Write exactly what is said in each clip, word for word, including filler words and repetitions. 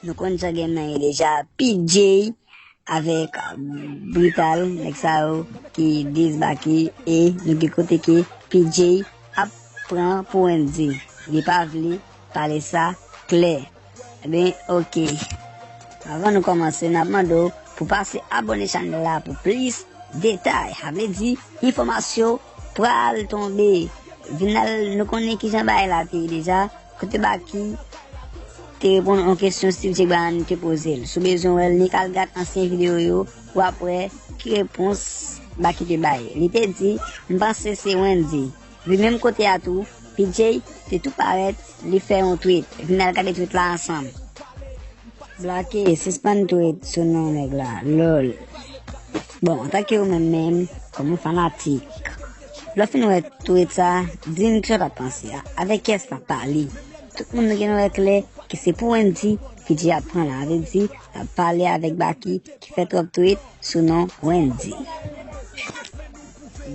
Nou konn jan game nan ye deja. P J avèk Brutal, nèg sa yo ki diss Baky, e nou gen kote ke P J ap pran pou Wendyy. Li pa vle pale sa klè. Ebyen, oke. Avan nou kòmanse, n ap mande w pou pase abòne chanèl la pou plis detay. Sa vle di, enfòmasyon pral tonbe. Vin al, nou konnen kijan bagay la te ye deja. Kote Baky te reponn yon kesyon Steve Jake Bryan te poze l. Si w bezwen wè l, nik al gad ansyen videyo yo, w ap wè ki repons Baky te bay. Li te di, "M panse se Wendyy." Li menm kote a tou, P J te tou parèt, li fè yon tweet. Vin al gade tweet la ansanm. Blake, sispann tweet sou non nèg la, lol. Bon, antanke ou menm menm, kòm yon fanatik, lè w fin wè tweet sa, di m kisa w t ap panse a. Avèk kiyès l ap pale? Tout moun nou gen wè klè ke se pou Wendyy P J ap pran la. Sa vle di, l ap pale avèk Baky ki fè twòp tweet sou non Wendyy.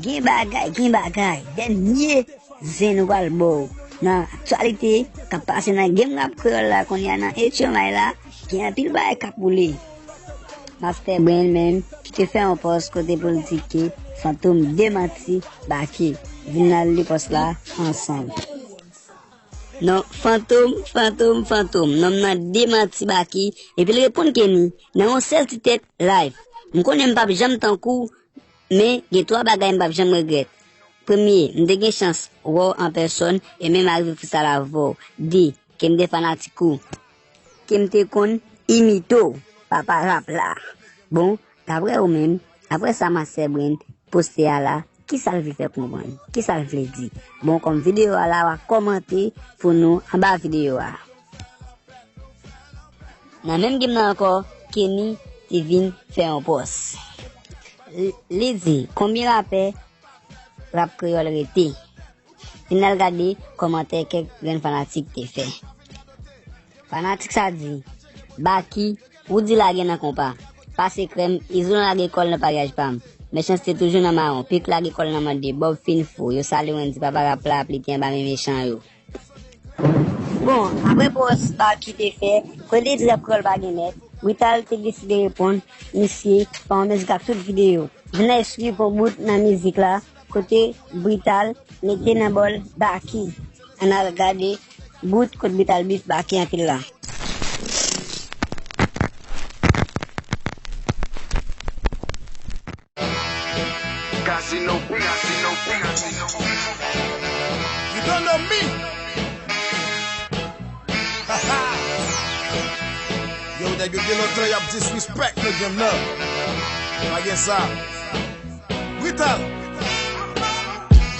Gen bagay, gen bagay. Dènye zen nou pral ba w nan aktyalite k ap pase nan game rap kreyòl la kounye a nan H M I la, gen anpil bagay k ap woule. Master Brain menm ki te fè yon pòs kote pou l di ke Fantom demanti Baky. Vin al li pòs la ansanm. Non, Fantom, Fantom, Fantom. Nonm nan demanti Baky, epi l reponn Kenny nan yon sèl ti tèt live. M konnen m p ap janm tankou w, men gen twa bagay m p ap janm regrèt. Premye, m te gen chans wè w an pèsòn e menm arive freestyle avè w. De, ke m te fanatik ou, ke m te konn imite w, papa rap la. Bon, daprè ou menm, daprè sa Master Brain poste a la, kisa l vle fè konprann? Kisa l vle di? Bon, kòm videyo a la, w a kòmante pou nou anba videyo a. Nan menm game nan ankò, Kenny te vin fè yon pòs. Li, li di, konbyen rapè rap kreyòl rete? Vin al gade kòmantè kèk grenn fanatik te fè. Fanatik sa di, Baky, Roody lage nan konpa. Pase krèm, Izo lage kò l nan paryaj pa m. Mechanste toujou nan mawon, Pik lage kò l nan mande, Bob fin fou, yo salye Wendyy papa rap la ap lite anba men mechan yo. Bon, apre pòs Baky te fè, kote di rap kreyòl pa gen mèt, Brutal te deside reponn misye pa yon mizik ak tout videyo. Vin al esplike yon bout nan mizik la, kote Brutal mete nan bòl Baky. Ann al gade bout kot Brutal beef Baky anpil la. Casino, Casino, Casino. You don't know me. Yo, nèg yo gen lontan y ap disrespect nan game nan. Pa gen sa. Brutal.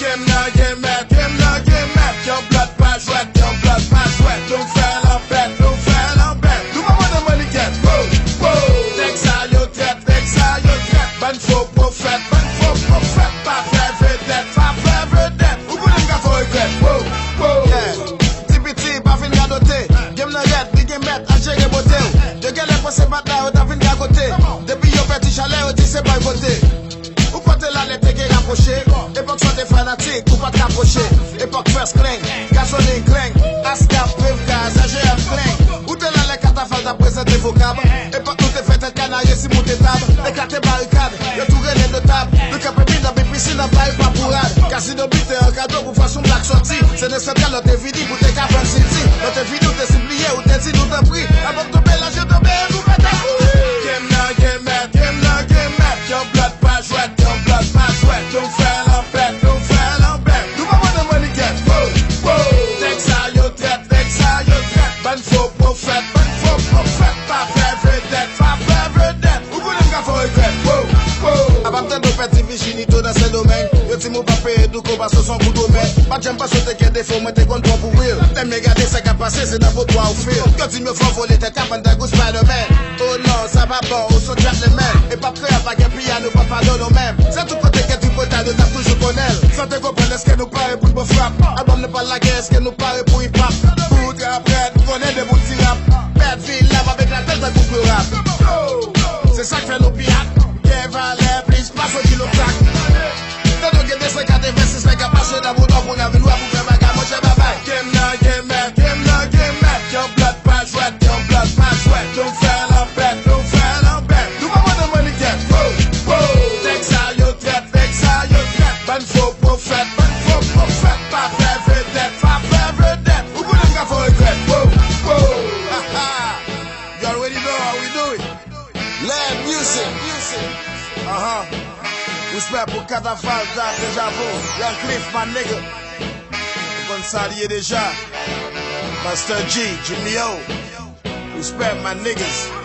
Game nan gen mèt, game nan gen mèt. Yon blòd pa jwèt, yon blòd pa jwèt. Nou fè lanpèt, nou fè lanpèt. Nou pa mande mannikèt. Wo, wo. Nèg sa yo trèt, nèg sa yo trèt. Bann fo pwofèt, bann fo pwofèt. Pa fè vedèt, pa fè vedèt. Ou konnen m ka fè w regrèt. Wo, wo. Yeah. Ti piti, pa fin radote. Game nan rèd, li gen mèt, al jere bote w. Yo genlè panse batla yo ta vin gagote. Depi yo pèdi chalè, yo di se bòy kote. Ou kote lalè te gen rapwoche. Epòk sa w te fanatik, ou pa t ka pwoche. Epòk First Clang, Gasolin Clang, Askap, Prevka, Z G F Clang. Ou te lalè Katafal t ap prezante vokab. Epòk nou te fè tèt kanarye si moute tab. Eklate barikad, yo tou rele notab. Nou kanpe pi nan pi pisi nan bay pa bourad. Kazino biten an kado pou fè sou blak sòti. Se nan santral lè w te vini pou te ka vann sidi. Lè w te vini ou te sipliye, ou te di nou tanpri. Albòm tonbe, laj yo tonbe, nou fè tèt kouri. Game nan gen mèt, game nan gen mèt. Yon blòd pa jwèt, yon blòd pa jwèt. Nou fè lanpèt, nou fè lanpèt. Nou pa mande mannikèt. Wo, wo. Nèg sa yo trèt, nèg sa yo trèt. Bann fo pwofèt, bann fo pwofèt. Pa fè vedèt, pa fè vedèt. Ou konnen m ka fè w regrèt. Wo, wo. Apa m tande w pèdi vijinite w nan Sendomeng. Yo di m ou pa peye douko paske w se yon gwo domèn. Pa t janm panse w te gen defo, mwen te konn pran w pou real. Lè m gade sa k ap pase, se nan potwa ou feel. Yo di m yo fè w vole tèt a bann dègou Spider-Man. Oh non, sa pa bon, ou se yon gentleman. E p ap kreye pa gen piyano, pa padone w menm. Se tout kote gen tripotay, yo t ap toujou konnen l. Sa te konprann, èske nou pare pou n bon frap? Albòm nan pa lage, èske nou pare pou hip hop? Bout rap rèd, konnen de bout ti rap. Pèdi la, m ap eklate l tankou klo rap. Se sa k fè nou pi hot. Gen valè plis pase yon kilo krak. Tande w gen de san katrevensis nèg ap mache nan boudon pou n ap vin wè pou fè bagay, monchè, babay. Game nan gen mèt, game nan gen mèt. Yon blòd pa jwèt, yon blòd pa jwèt. Fèt, fò, fò, fèt, pa fè vedèt, pa fè vedèt. Ou konnen m ka fè w regrèt. Wo, wo. You already know how we do it. Lè music. Aha. Respè pou Katafal, Date Japon, Young Cliff, my nigga. Ou konn sa l ye deja. Master G, Jimmy O. Respect my niggas.